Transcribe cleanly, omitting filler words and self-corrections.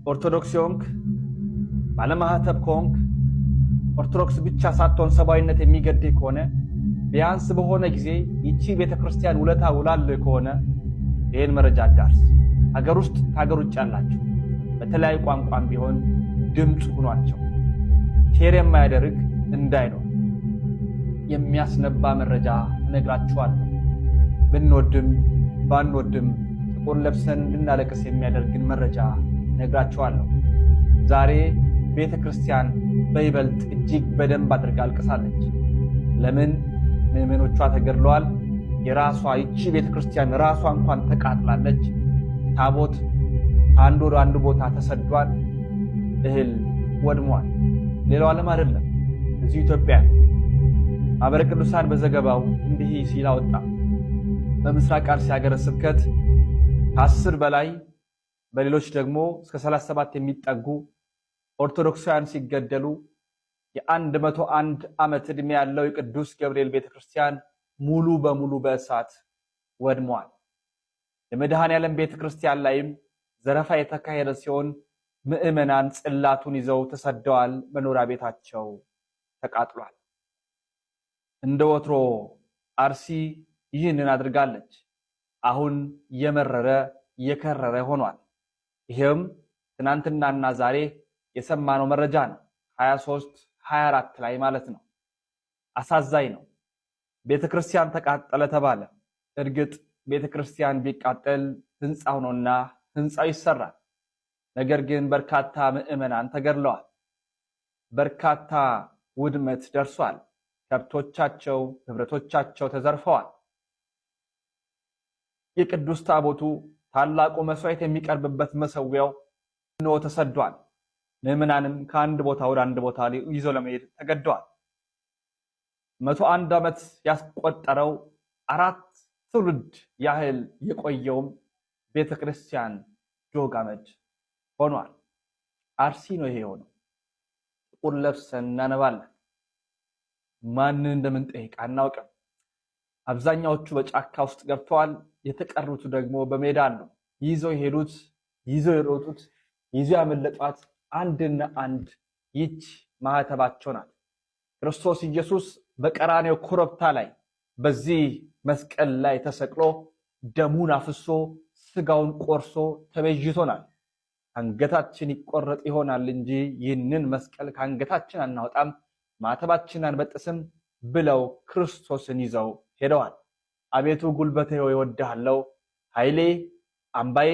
ኦርቶዶክስ ሆንክ፣ ባለማህተብ ከሆንክ፣ ኦርቶዶክስ ብቻ ሳትሆን ሰብአዊነት የሚገድህ ከሆነ፣ ቢያንስ በሆነ ጊዜ ይቺ ቤተክርስቲያን ውለታ ውላልህ ከሆነ ይህን መረጃ አዳርስ። ሀገር ውስጥ ከሀገር ውጭ ያላችሁ በተለያዩ ቋንቋም ቢሆን ድምፅ ሁኗቸው። Share የማያደርግ እንዳይኖር የሚያስነባ መረጃ እነግራችኋለሁ። ብንወድም ባንወድም ጥቁር ለብሰን እንድናለቅስ የሚያደርግን መረጃ እነግራችኋለሁ። ዛሬ ቤተ ክርስቲያን በይበልጥ እጅግ በደንብ አድርጋ አልቅሳለች። ለምን? ምዕመኖቿ ተገድለዋል። የራሷ ይቺ ቤተ ክርስቲያን ራሷ እንኳን ተቃጥላለች። ታቦት ከአንዱ ወደ አንዱ ቦታ ተሰዷል። እህል ወድሟል። ሌላው ዓለም አይደለም፣ እዚሁ ኢትዮጵያ ነው። ማኅበረ ቅዱሳን በዘገባው እንዲህ ሲል አወጣ። በምስራቅ አርሲ ሀገረ ስብከት ከ10 በላይ በሌሎች ደግሞ እስከ 37 የሚጠጉ ኦርቶዶክሳውያን ሲገደሉ የ101 ዓመት ዕድሜ ያለው የቅዱስ ገብርኤል ቤተክርስቲያን ሙሉ በሙሉ በእሳት ወድሟል። የመድኃኔዓለም ቤተክርስቲያን ላይም ዘረፋ የተካሄደ ሲሆን ምዕመናን ጽላቱን ይዘው ተሰደዋል። መኖሪያ ቤታቸው ተቃጥሏል። እንደ ወትሮ አርሲ ይህንን አድርጋለች። አሁን የመረረ የከረረ ሆኗል። ይሄም ትናንትናና ዛሬ የሰማነው መረጃ ነው። 23 24 ላይ ማለት ነው። አሳዛኝ ነው። ቤተክርስቲያን ተቃጠለ ተባለ። እርግጥ ቤተክርስቲያን ቢቃጠል ህንፃው ነውና ህንፃው ይሰራል። ነገር ግን በርካታ ምዕመናን ተገድለዋል። በርካታ ውድመት ደርሷል። ከብቶቻቸው፣ ንብረቶቻቸው ተዘርፈዋል። የቅዱስ ታቦቱ ታላቁ መስዋዕት የሚቀርብበት መሰዊያው እንሆ ተሰዷል። ምዕመናንም ከአንድ ቦታ ወደ አንድ ቦታ ይዘው ለመሄድ ተገደዋል። 101 ዓመት ያስቆጠረው 4 ትውልድ ያህል የቆየውም ቤተክርስቲያን ዶግ አመድ ሆኗል። አርሲ ነው ይሄ የሆነው። ጥቁር ለብሰን እናነባለን። ማንን እንደምንጠይቅ አናውቅም። አብዛኛዎቹ በጫካ ውስጥ ገብተዋል። የተቀሩት ደግሞ በሜዳ አሉ። ይዘው የሄዱት፣ ይዘው የሮጡት፣ ይዘው ያመለጧት አንድና አንድ ይች ማህተባቸው ናት። ክርስቶስ ኢየሱስ በቀራንዮ ኮረብታ ላይ በዚህ መስቀል ላይ ተሰቅሎ ደሙን አፍሶ ስጋውን ቆርሶ ተቤዥቶናል። አንገታችን ይቆረጥ ይሆናል እንጂ ይህንን መስቀል ከአንገታችን አናወጣም፣ ማተባችንን አንበጥስም ብለው ክርስቶስን ይዘው ሄደዋል። አቤቱ ጉልበቴ ሆይ እወድሃለሁ፣ ኃይሌ አምባዬ